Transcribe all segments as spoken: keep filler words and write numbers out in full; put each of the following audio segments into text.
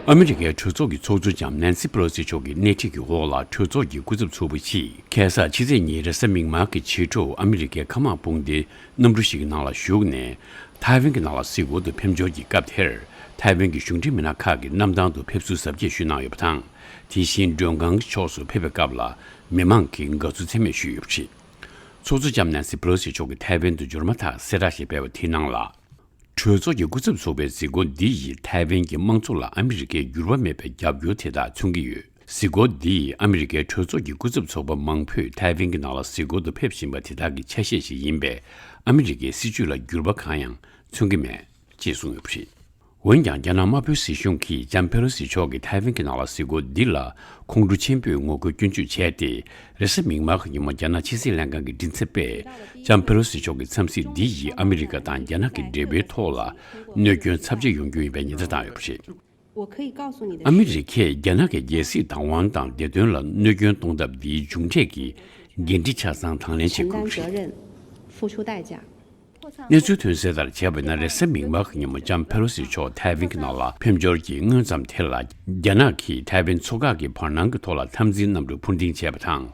ཨ་མི་རི་ཀའི་གྲོས་ཚོགས་ཀྱི་ཚོགས་གཙོ་ལྕམ་ནན་སི་པེ་ལོ་སི་མཆོག་གི་སྣེ་ཁྲིད་ཀྱི་འོག་ལ་གྲོས་ཚོགས་ཀྱི་སྐུ་ཚབ་ཚོགས་པ་ཞིག་ཁ་སང་ཕྱི་ཚེས་གཉིས་རེས་གཟའ་མིག་དམར་གྱི་ཕྱི་དྲོ་ཨ་མི་རི་ཀའི་མཁའ་དམག་དཔུང་སྡེའི་གནམ་གྲུ་ཞིག་གི་ནང་ལ་ཞུགས་ནས། ཐའེ་ཝན་གྱི་ནང་ལ་གཟིགས་སྐོར་དུ་ཕེབས་འབྱོར་གྱི་སྐབས་དེར། ཐའེ་ཝན་གྱི་གཞུང་འབྲེལ་མི་སྣ་ཁག་གིས་གནམ་ཐང་དུ་ཕེབས་བསུ་གཟབ་རྒྱས་ཞུས་གནང་ཡོད་པ་དང་། དེ་བཞིན་མགྲོན་ཁང་གི་ཕྱོགས་སུ་ཕེབས་པའི་སྐབས་ལ་མི་མང་གིས་དགའ་བསུ་ཚད་མེད་ཞུས་ཡོད་པ་རེད། ཚོགས་གཙོ་ལྕམ་ནན་སི་པེ་ལོ་སི་མཆོག་གིས་ཐའེ་ཝན་དུ་འབྱོར་མ་ཐག་གསལ་བསྒྲགས་ཤིག་སྤེལ་བ་དེའི་ནང་ལ། གྲོས་ཚོགས་ཀྱི་སྐུ་ཚབ་ཚོགས་པའི་གཟིགས་སྐོར་འདི་ཡིས་ཐའེ་ཝན་གྱི་དམངས་གཙོ་ལ་ཨ་མི་རི་ཀའི་འགྱུར་བ་མེད་པའི་རྒྱབ་སྐྱོར་དེ་དག་མཚོན་གྱི་ཡོད། གཟིགས་སྐོར་འདི་ཡིས་ཨ་མི་རི་ཀའི་གྲོས་ཚོགས་ཀྱི་སྐུ་ཚབ་ཚོགས་པ་མང་པོས་ཐའེ་ཝན་གྱི་ནང་ལ་གཟིགས་སྐོར་དུ་ཕེབས་བཞིན་པ་དེ་དག་གི་ཆ་ཤས་ཤིག་ཡིན་པས། ཨ་མི་རི་ཀའི་སྲིད་བྱུས་ལ་འགྱུར་བ་གང་ཡང་མཚོན་གྱི་མེད་ཅེས་གསུངས་ཡོད་པ་རེད། འོན་ཀྱང་། རྒྱ་ནག་དམར་པོའི་སྲིད་གཞུང་གིས་ལྕམ་ཕེ་ལོ་སི་མཆོག་གི་ཐའེ་ཝན་གྱི་ནང་ལ་གཟིགས་སྐོར་འདི་ལ་ཁོང་ཁྲོ་ཆེན་པོས་ངོ་རྒོལ་སྐྱོན་བརྗོད་བྱས་ཏེ། རེས་གཟའ་མིག་དམར་གྱི་ཉིན་མོ་རྒྱ་ནག་ཕྱི་སྲིད་ལྷན་ཁང་གི་མགྲིན་ཚབ་པས། ལྕམ་ཕེ་ལོ་སི་མཆོག་གི་འཚམས་གཟིགས་འདི་ཡིས་ཨ་མི་རི་ཀ་དང་རྒྱ་ནག་གི་འབྲེལ་བའི་ཐོག་ལ་གནོད་སྐྱོན་ཚབས་ཆེ་ཡོང་རྒྱུ་ཡིན་པའི་ཉེན་བརྡ་བཏང་ཡོད་པ་རེད། ཨ་མི་རི་ཀས་རྒྱ་ནག་གི་རྒྱལ་སྲིད་བདག་དབང་དང་བདེ་དོན་ལ་གནོད་སྐྱོན་གཏོང་ཐབས་འདིའི་མཇུག་འབྲས་ཀྱི་འགན་འཁྲི་ཆ་ཚང་དང་ལེན་བྱེད་དགོས་པ་རེད། གནས་ཚུལ་ཐོན་གསལ་ལྟར་བྱས་པ་ཡིན་ན། རེས་གཟའ་མིག་དམར་གྱི་ཉིན་མོ་ལྕམ་ཕེ་ལོ་སི་མཆོག་ཐའེ་ཝན་གྱི་ནང་ལ་ཕེབས་འབྱོར་གྱི་སྔོན་ཙམ་དེ་ལ། རྒྱ་ནག་གིས་ཐའེ་ཝན་མཚོ་འགག་གི་བར་སྣང་གི་ཐོག་ལ་འཐབ་འཛིང་གནམ་གྲུ་འཕུར་འདེགས་བྱས་པ་དང་།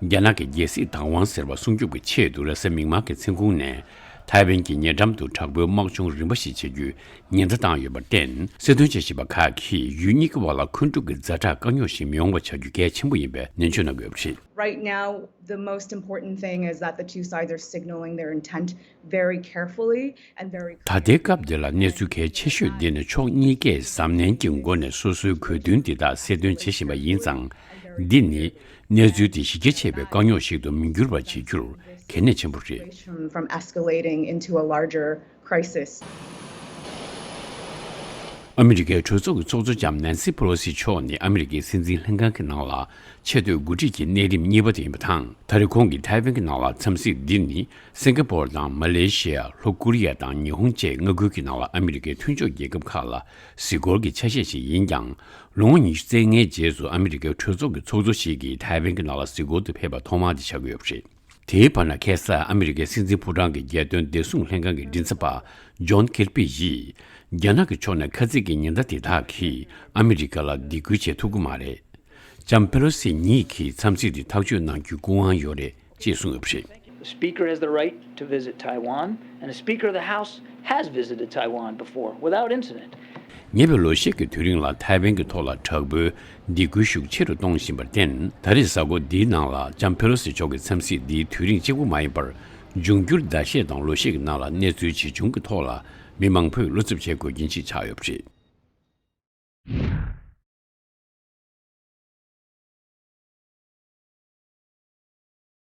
རྒྱ་ནག་གི་རྒྱལ་སྲིད་བདག་དབང་ཟེར་བ་སྲུང་སྐྱོབ་ཀྱི་ཆེད་དུ། རེས་གཟའ་མིག་དམར་གྱི་མཚན་གུང་ནས་ཐའེ་ཝན་གྱི་ཉེ་འགྲམ་དུ་དྲག་པོའི་དམག་སྦྱོང་རིམ་པ་ཞིག་བྱེད་རྒྱུའི་ཉེན་བརྡ་བཏང་ཡོད་པར་བརྟེན། གསལ་སྟོན་བྱེད་བཞིན་པ་ཁག་གིས་ཡུལ་གཉིས་ཀྱི་བར་ལ་མཁོ་སྒྲུབ་ཀྱི་ཛ་དྲག་དཀའ་རྙོག་ཞིག་མི་ཡོང་བ་བྱ་རྒྱུ་གལ་ཆེན་པོ་ཡིན་པའི་ནན་བརྗོད་གནང་གི་ཡོད་པ་རེད། Right now, the most important thing is that the two sides are signaling their intent very carefully and very ད་ལྟའི་སྐབས་འདི་ལ་གནས་ཚུལ་གལ་ཆེ་ཤོས་འདི་ནི་ཕྱོགས་གཉིས་ཀས་གཟབ་ནན་གྱི་སྒོ་ནས་སོ་སོའི་གོ་དོན་འདི་དག་གསལ་སྟོན་བྱེད་བཞིན་པ་ཡིན་ཙང་། འདི་ནི་གནས་ཚུལ་དེ་གཞི་རྒྱ་ཆེ་བའི་དཀའ་རྙོག་ཞིག་ཏུ་མི་འགྱུར་བ་བྱེད་རྒྱུར་གལ་གནད་ཆེན་པོ་རེད། From escalating into a larger crisis. ཨ་མི་རི་ཀའི་གྲོས་ཚོགས་ཀྱི་ཚོགས་གཙོ་ལྕམ་ནན་སི་པེ་ལོ་སི་མཆོག་ནི་ཨ་མི་རི་ཀའི་སྲིད་འཛིན་ལྷན་ཁང་གི་ནང་ལ་ཆེས་མཐོའི་འགོ་ཁྲིད་ཀྱི་གནས་རིམ་གཉིས་པ་དེ་ཡིན་པ་དང་། ད་རེས་ཁོང་གིས་ཐའེ་ཝན་གྱི་ནང་ལ་འཚམས་གཟིགས་འདི་ནི་སིང་ག་པོར་དང་མ་ལེ་ཤི་ཡ། ལྷོ་ཀོ་རི་ཡ་དང་ཉི་ཧོང་བཅས་མངའ་ཁུལ་གྱི་ནང་ལ་ཨ་མི་རི་ཀའི་མཐུན་ཕྱོགས་རྒྱལ་ཁབ་ཁག་ལ་གཟིགས་སྐོར་གྱི་ཆ་ཤས་ཤིག་ཡིན་ཀྱང་། ལོ་ངོ་ཉི་ཤུ་རྩ་ལྔའི་རྗེས་སུ་ཨ་མི་རི་ཀའི་གྲོས་ཚོགས་ཀྱི་ཚོགས་གཙོ་ཞིག་གིས་ཐའེ་ཝན་གྱི་ནང་ལ་གཟིགས་སྐོར་དུ་ཕེབས་པ་ཐོག་མ་དེ་ཆགས་ཀྱི་ཡོད་པ་རེད། དེའི་བར་ན་ཁ་སང་ཨ་མི་རི་ཀའི་སྲིད་འཛིན་ཕོ་བྲང་གི་རྒྱལ་དོན་བདེ་སྲུང་ལྷན་ཁང་གི་མགྲིན་ཚབ་པ་ཇོན་ཀིར་པི་ཡིས། རྒྱ་ནག་གི་ཕྱོགས་ནས་ཁ་གསབ་ཀྱི་ཉེན་བརྡ་དེ་དག་གིས་ཨ་མི་རི་ཀ་ལ་སྡིགས་སྐུལ་བྱེད་ཐུབ་ཀྱི་མ་རེད། ལྕམ་ཕེ་ལོ་སི་ཉིད་ཀྱིས་འཚམས་གཟིགས་དེ་ཐག་གཅོད་གནང་རྒྱུའི་སྐུ་དབང་ཡོད་རེད་ཅེས་གསུངས་ཡོད་པ་རེད། The Speaker has the right to visit Taiwan, and the Speaker of the House has visited Taiwan before without incident. ཉེ་བའི་ལོ་ཤས་ཀྱི་དུས་རིང་ལ་ཐའེ་ཝན་གྱི་ཐོག་ལ་དྲག་པོའི་སྡིགས་སྐུལ་ཤུགས་ཆེ་རུ་གཏོང་བཞིན་པར་བརྟེན། ད་རེས་གཟའ་འཁོར་འདིའི་ནང་ལ་ལྕམ་ཕེ་ལོ་སི་མཆོག་གི་འཚམས་གཟིགས་འདིའི་དུས་རིང་གཅིག་པུ་མ་ཡིན་པར། འབྱུང་འགྱུར་ཟླ་ཤས་དང་ལོ་ཤས་ཀྱི་ནང་ལ་གནས་ཚུལ་ཇི་བྱུང་གི་ཐོག་ལ་མི་མང་པོས་བློ་འཚབ་བྱེད་དགོས་རྐྱེན་ཞིག་ཆགས་ཡོད་པ་རེད།